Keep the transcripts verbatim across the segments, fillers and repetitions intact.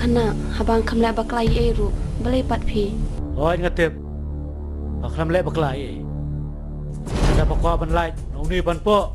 Khynnah, haba ngam leh bakla ei ei ruh, balei pat phi? Hooid nga tip. Ba khlem leh bakla ei ei. Lada ba kwah ban lait, na uni ban pok.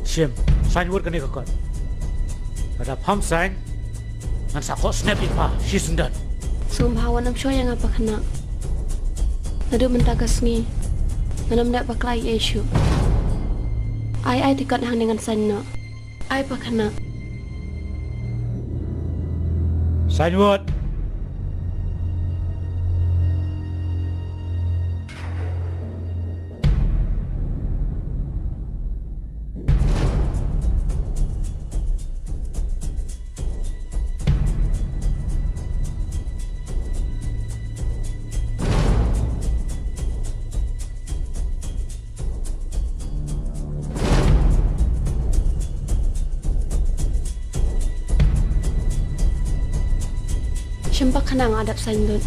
Shim, sign wut kane ka kot. Lada pham sign, ngan sa koh snap ïa pha, shi syndon. Sngewbha wat nym shu ïa nga Pakhynnah. Naduh mynta ka sngi, ngan nym leh bakla ei ei shuh. Ai ai te kot hangne ngan sign noh. Ai Pakhynnah. Sign wut. Shim Pakhynnah, nga dap sign lut.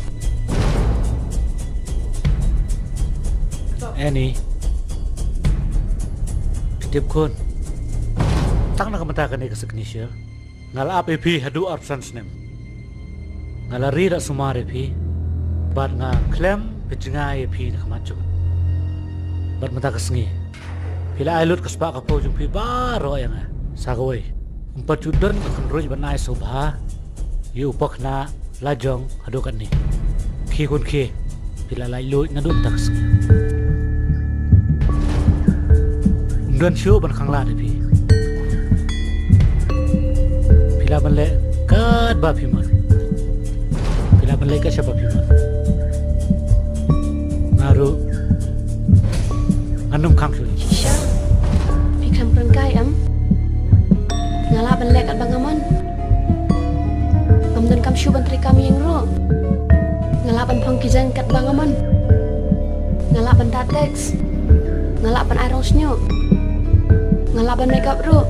Annie. Tip khun. Tang na ka mynta kane ka signature. Nga la ap ïa phi haduh arphew san snem. Nga la ri da sumar ïa phi. Bad nga khlem pynjngai ïa phi na khmat jong. Bad mynta ka sngi, phi la ai lut ka spah ka phew jong phi baroh ïa nga. Sa kawei, ym pat ju don ka kynruid ban ai sngewbha ïa u Pakhynnah la jong haduh katne. Khie khun khie, phi la laitluid naduh mynta ka sngi. Ym don shuh ban khanglad ïa phi. Phi lah ban leh katba phi mon. Phi lah ban leh kat shaba phi mon. Nga ruh ngan ym khang shuh. Shisha, phi khlem kren kai em? Nga lah ban leh katba nga mon. Ngam donkam shuh ban trei kam ïing ruh. Nga lah ban phong ki jaiñ katba nga mon. Nga lah ban da text. Nga lah ban ai rong shñiuh. Nga lah ban makeup ruh.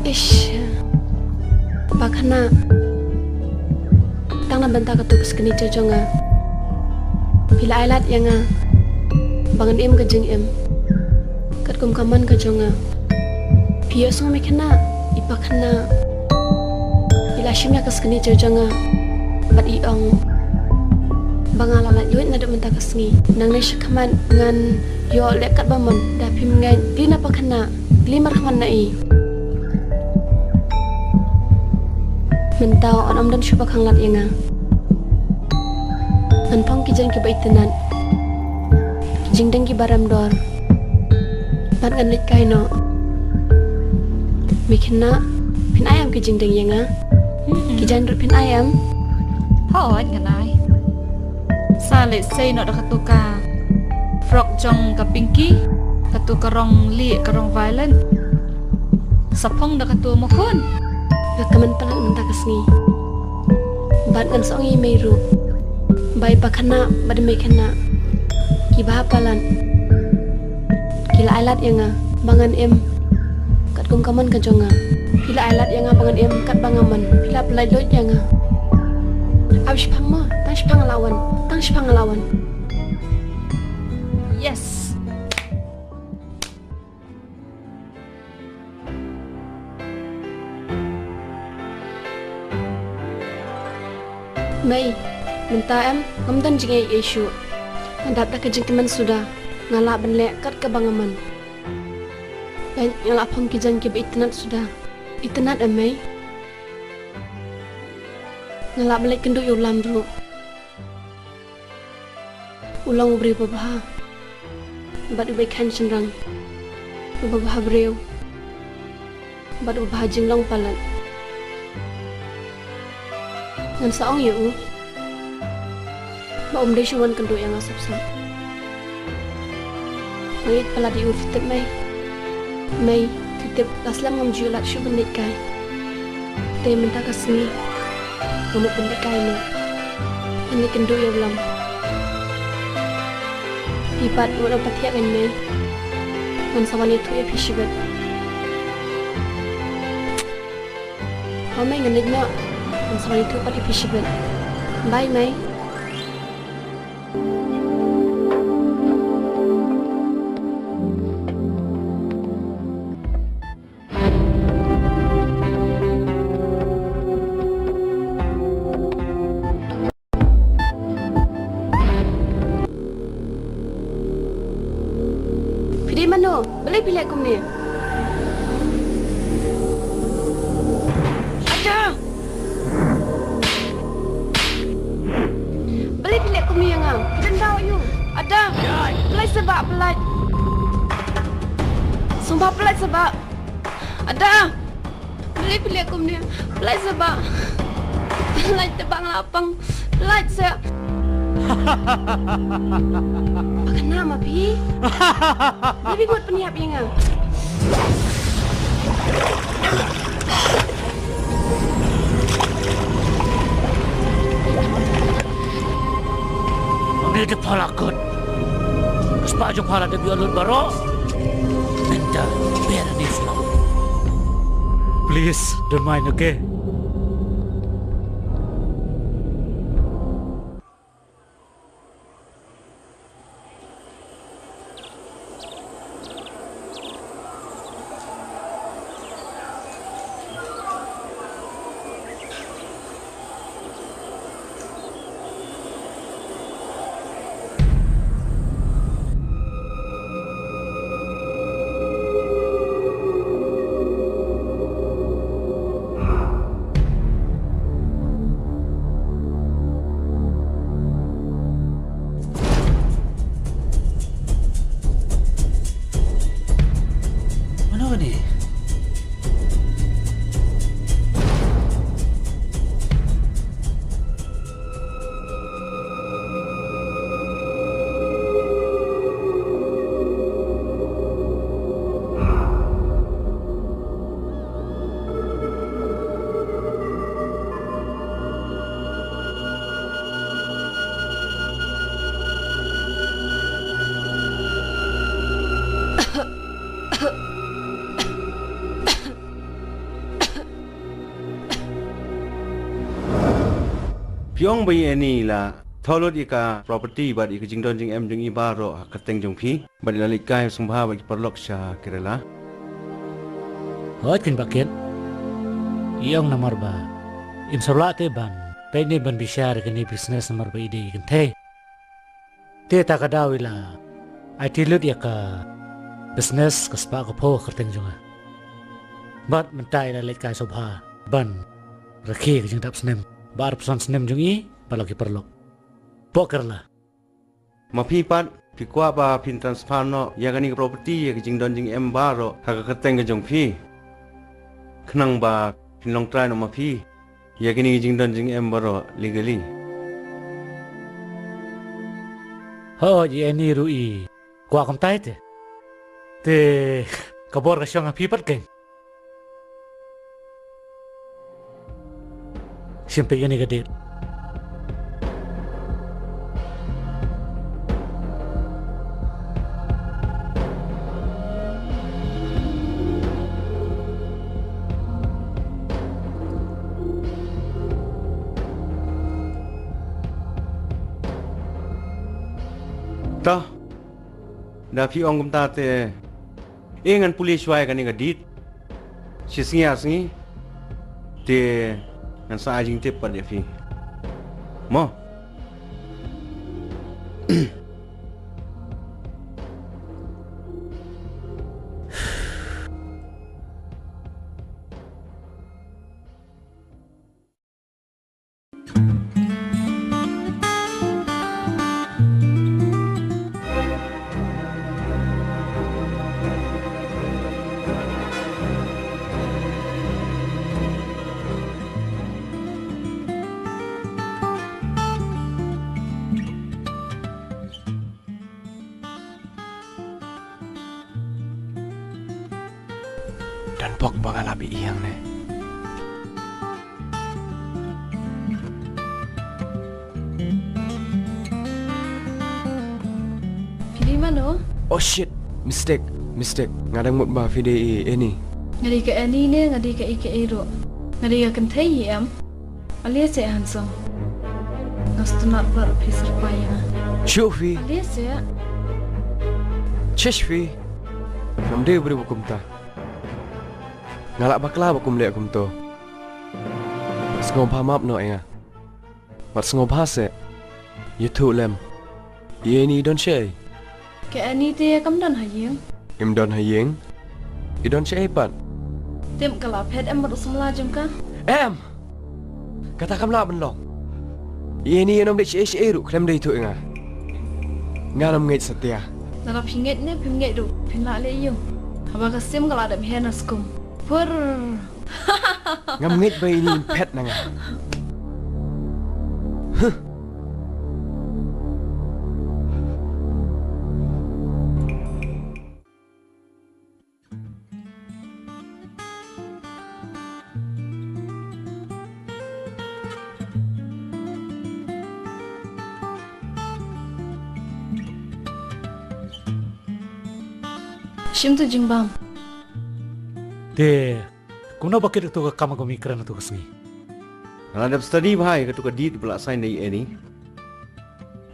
Ish. Pakhynnah. Tang na bynta katu ka signature jong nga, phi la ai lad ïa nga ba ngan im ka jingim katkum ka mon ka jong nga. Phi ïohsngew me Khynnah, i Pakhynnah i la shim ïa ka signature jong nga bad i ong ba nga la laitluid naduh mynta ka sngi. Nangne shakhmat ngan ïoh leh katba mon, da phim ngeit kli na Pakhynnah, kli markhmat na i. Mynta yn ym don shuh ba khanglad ïa nga. Ngan phong ki jaiñ kiba itynnad, ki jingdeng kiba rem dor. Bad ngan leit kai noh. Me Khynnah, phin ai em ki jingdeng ïa nga? Hmm. Ki jaiñ ruh phin ai em? Hooid ngan ai. Sa leit sei noh da katu ka frock jong ka Pinky, katu ka rong lieh, ka rong violet. Sa phong da katu mo khun. Nga kmen palat mynta ka sngi. Bad ngan sa ong ïa i mei ruh ba i Pakhynnah bad i mei Khynnah kiba ha palat ki la ai lad ïa nga ba ngan im katkum ka mon ka jong nga. Phi la ai lad ïa nga ba ngan im katba nga mon. Phi la pyllait luid ïa nga. Ap shipang mo, tang shipang la wan, tang shipang la wan. Yes. Mei, mynta em, ngam don jingïeit ei shuh. Nga dap da ka jingkmen suda, nga lah ban leh kat kaba nga mon. Peit, nga lah phong ki jaiñ kiba itynnad suda. Itynnad em mei. Nga lah ban leit kynduh ïa u Lam ruh. U long u briew uba bha bad uba ïeit shynrang, uba bha briew bad uba bha jinglong palat. Ngan sa ong ïa u ba um dei shuh ban kynduh ïa nga sop sop. Nga ïeit palat ïa u, phi tip mei. Mei, phi tip la slem ngam ju lait shuh ban leit kai. Te mynta ka sngi nga mut ban leit kai noh. Ngan leit kynduh ïa u Lam. Phi pat wat nym pat thiah kein mei. Ngan sa wan ïathuh ïa phi shibit. Hooid mei, ngan leit noh. Ngan sa wan ïathuh pat ïa phi shibit. Bye mei. Phi dei mano? Balei phi leh kumne? Ada! Balei phi leh kumne ïa nga? Phi dang daw aïu? Ada! Pynlait sa bah, pynlait! Sngewbha pynlait sa bah! Ada! Balei phi leh kumne? Pynlait sa bah. Pynlait te ba nga la pang. Pynlait sa. Ba kane ma phi. Balei phi mut pynïap ïa nga? Ngi te pala kut. Ka spah jong pala te biar lut baroh. Mynta biar ni selalu. Please, don't mind, okay? Mano kane? Phi ong ba i Annie i la thoh lut ïa ka property bad ïa ka jingdon jingem jong i baroh ha ka kyrteng jong phi, bad i la leit kai sngewbha bad ki paralok sha Kerala. Hooid keiñ Bah Kit. I ong namar ba im sngewlah te ban peit ne ban bishar ïa kane business namar ba i dei i kynthei. Te ta ka daw i la aiti lut ïa ka business ka spah ka phew ha ka kyrteng jong nga. Bad mynta i la leit kai sngewbha ban rakhe ka jingdap snem ba arphew san snem jong i bad la ki paralok hapoh Kerala. Ma phi pat phi kwah ba phin transfer noh ïa kane ka property, ïa ka jingdon jingem baroh ha ka kyrteng ka jong phi, khnang ba phin long trai noh ma phi ïa kine ki jingdon jingem baroh legally. Hooid, i Annie ruh i kwah kumta te. Te ka bor ka shong ha phi pat keiñ. Shim peit kane ka date. To, da phi ong kumta te, eh, ngan pule shuwa ïa kane ka date. Shi sngi ar sngi te ngan sa ai jingtip pat ïa phi, mo. Don bok ba nga la ïeng ne. Phi dei mano? Oh shit, mistake, mistake. Nga dang mut ba phi dei i Annie. Nga dei ka Annie ne nga dei kaei kaei ruh? Nga dei ka kynthei hi em. Ale seh handsome. Nga sngewtynnat bha phi syrpai ïa nga. Shuh phi. Ale seh. Shish phi. Ngam dei u briew ba kumta. Nga lah bakla ba kum leh kumto. Sngewbha map noh ïa nga. Wat sngewbha seh. Ïathuh lem. Ïa ini don shaei? Ka Annie te kam don ha ïing. Im don ha ïing. I don shaei pat? Tip ka la phet em bad u samla jong ka? Em. Kata kam lah ban long. Ïa ini ïa nom dei shaei shaei ruh khlem dei tu ïa nga. Nga nam ngeit Satya. Lada phi ngeit ne phim ngeit ruh phin lah leh ïa u. Haba ka sim ka la dep her na skum. Pur. Ngam ngeit ba ini in phet na nga. Huh. Shim tu jingbam. Te kumno ba kit tu ka kam ka mi kren tu ka sngi? Nga la dep study bha ïa katu ka deed ba la sign da i Annie.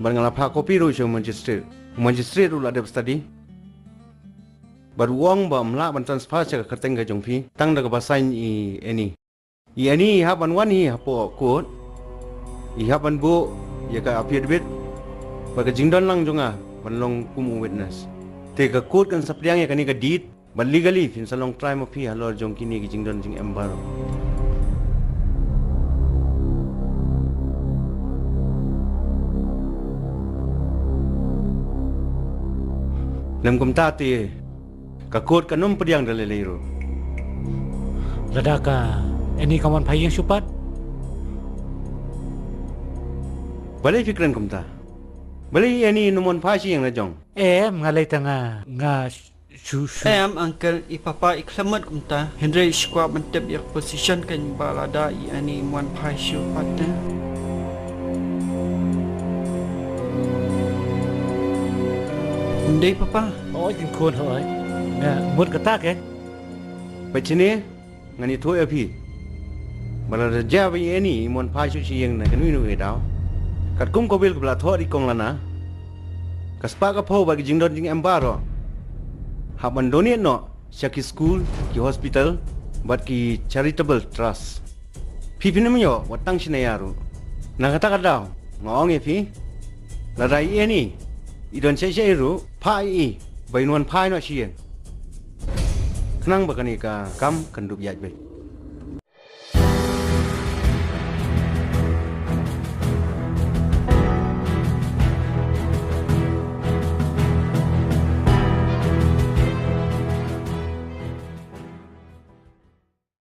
Bad nga la phah copy ruh sha u magistrate. U magistrate ruh la dep study. Bad u ong ba ym lah ban transfer sha ka kyrteng ka jong phi tang da kaba sign i Annie. I Annie i hap ban wan hi hapoh court. I hap ban buh ïa ka affidavit bad ka jingdon lang jong nga ban long kum u witness. Te ka court kan sa pdiang ïa kane ka deed. Bad legally phin sa long trai ma phi halor jong kine ki jingdon jingem baroh. Lem kumta te ka court kan ym pdiang da lei lei ruh. Lada ka Annie kam wan phai ïing shuh pat? Balei phi kren kumta? Balei i Annie ym wan phai sha ïing la jong? Em, nga lei tang nga, nga Shu, shu. Em, uncle, i papa i khlem mut kumta. Hynrei shu kwah ban tip ïa ka position kan ba lada i Annie i wan phai shuh pat te. Ym dei papa. Hooid, kin khun hooid. Nga mut kata ke. Peit shane. Ngan ïathuh ïa phi. Ba lada jia ba i Annie i mon phai shuh sha ïing na kano kano ka daw, katkum ka will kaba la thoh da i kong Lana, ka spah ka phew bad ki jingdon jingem baroh hap ban donate noh sha ki skul, ki hospital bad ki charitable trust. Phi phin ym ïoh wat tang shane ïa ruh. Na kata ka daw nga ong ïa phi, lada i Annie i don shaei shaei ruh, phah ïa i ba in wan phai noh sha ïing. Khnang ba kane ka kam kan dup ïaid beit.